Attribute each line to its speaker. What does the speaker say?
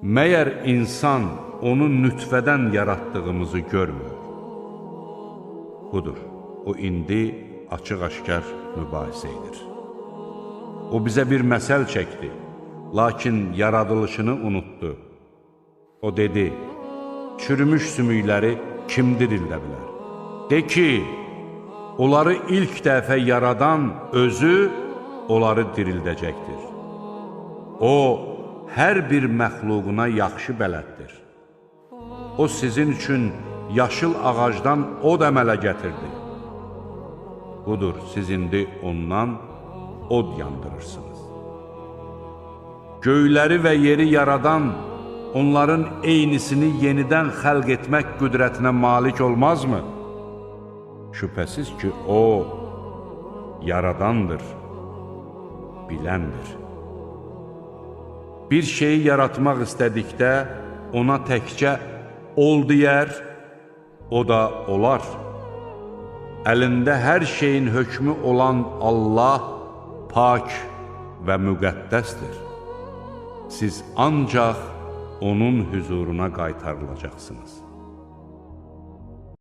Speaker 1: Məyər insan onu nütfədən yaratdığımızı görmür? Budur, o indi açıq-aşkar mübahisə edir. O bizə bir məsəl çəkdi, lakin yaradılışını unutdu. O dedi, çürümüş sümükləri kim dirildə bilər? De ki, onları ilk dəfə yaradan özü onları dirildəcəkdir. O, hər bir məxluquna yaxşı bələddir. O, sizin üçün yaşıl ağacdan od əmələ gətirdi. Budur, siz indi ondan od yandırırsınız. Göyləri və yeri yaradan, onların eynisini yenidən xəlq etmək qüdrətinə malik olmazmı? Şübhəsiz ki, O, yaradandır, biləndir. Bir şeyi yaratmaq istədikdə ona təkcə ol deyər, o da olar. Əlində hər şeyin hökmü olan Allah pak və müqəddəsdir. Siz ancaq onun hüzuruna qaytarılacaqsınız.